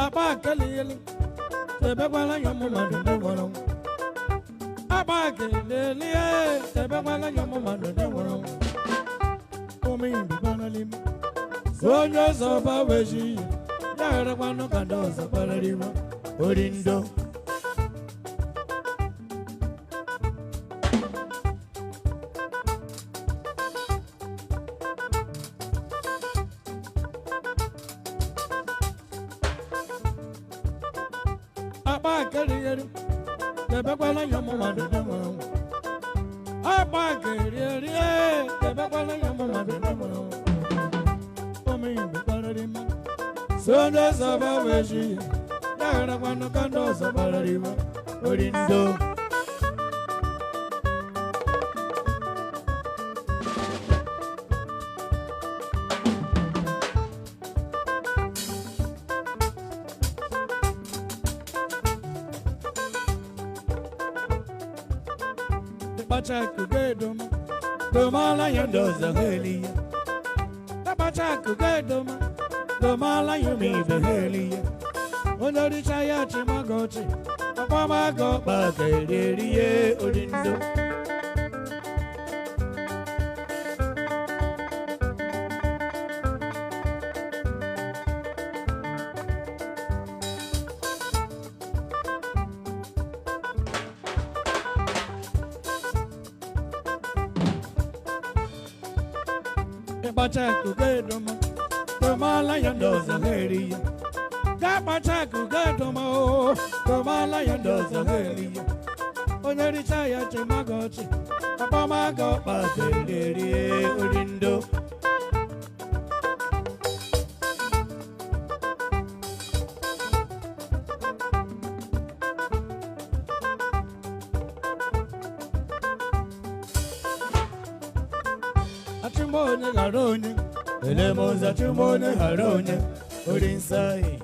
Akpa kelele, tebekwala ya ụmụ mmadụ ndị nwụrụ. Akpa kelele, tebekwala ya ụmụ mmadụ ndị nwụrụ. Ụmụ Igbo gbarala ime. Onye ọzọ gbanweji ya gharakwanụ ka ndị ọzọ gbarala iwe. Ori ndo. Akpa kelele, tebekwala ya ụmụ mmadụ ndị nwụrụ. Akpa kelele, tebekwala ya ụmụ mmadụ ndị nwụrụ. Ụmụ Igbo gbarala ime. Onye ọzọ gbanweji ya gharakwanụ ka ndị ọzọ gbarala iwe. Ori ndo. Ịkpacha akụ ga-edoma, domala ya ndị ọzọ ha eli ya. Ịkpacha akụ ga-edoma, domala ya ụmụ ibe ha eli ya. Onye richa ya chịmaga ọchị, ọkpamaga ọkpa ka eri eri ya ori ndo. Ịkpacha akụ ga-edoma, domala ya ndị ọzọ ha eri ya. Ga-akpacha akụ ga-edoma o, domala ya ndị ọzọ ha eri ya. Onye richa ya chịmaga ọchị, ọkpamaga ọkpa ka eri eri ya ori ndo. Achụmba onye ghara onye, ele m ụzọ achụmba onye ghara onye, ori nsọ anyị.